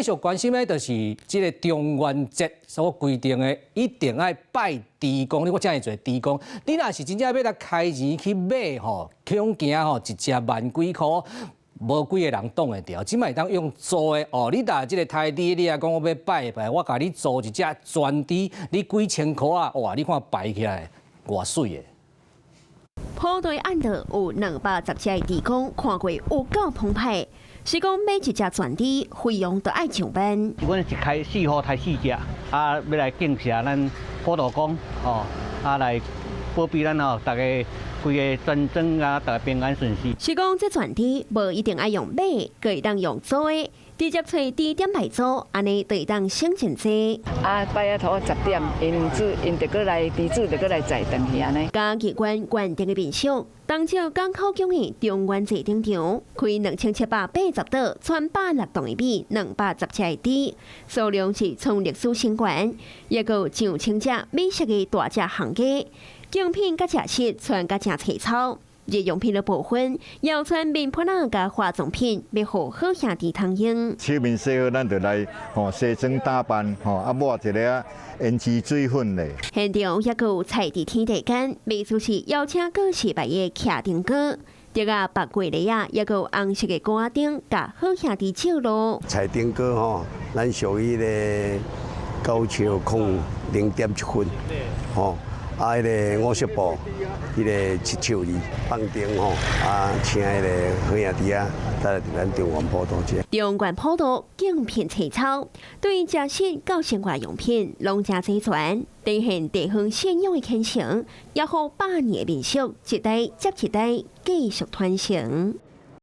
繼續關心的就是這个中元節所規定的，一定愛拜豬公。你看遮爾濟豬公，你若是真正欲來開錢去買吼，恐驚吼一隻萬幾箍，無幾个人擋會牢。這擺會當用租的哦，你若這个刣豬，你若講我欲拜拜，我共你租一隻全豬，你幾千箍啊？哇！你看擺起來偌媠的。普渡暗暝有210隻的豬公，看過有夠澎湃。是講買一隻全豬，費用都愛上萬。阮一開四戶刣四隻，啊，欲來敬謝咱普渡公，哦，啊來保庇咱哦，逐家規个全莊啊，逐家平安順遂。是講這全豬無一定愛用買，閣會當用租的，直接揣豬店來租，按呢就會當省真濟。啊，拜啊頭10點，𪜶主𪜶就閣來豬主就閣來載轉去按呢。嘉義縣原定的民宿，東石港口宮的中元祭頂場，開2780斗，306棟的米，210隻的豬，數量是創歷史新高，抑閣有上千隻美食的大隻行家，競品佮食食穿甲誠齊操。日用品的部分，要穿面盤仔佮化妝品，欲予好兄弟通用。手面洗好，咱就來吼西裝打扮吼，啊抹一个胭脂水粉咧。現場抑閣有菜佇天地間，藝術是邀請各世代的徛燈哥，這個白桂梨啊，抑閣有紅色的瓜燈，共好兄弟照路。菜燈哥吼，咱屬於咧9尺零0.1分，吼。啊，彼个50步，彼个7尺2，放燈吼，啊，請彼个好兄弟啊，來佇咱中元普渡遮。中元普渡競品齊操，對食食到生活用品攏誠齊全，呈現地方信仰的虔誠，也予百年的民俗一代接一代繼續傳承。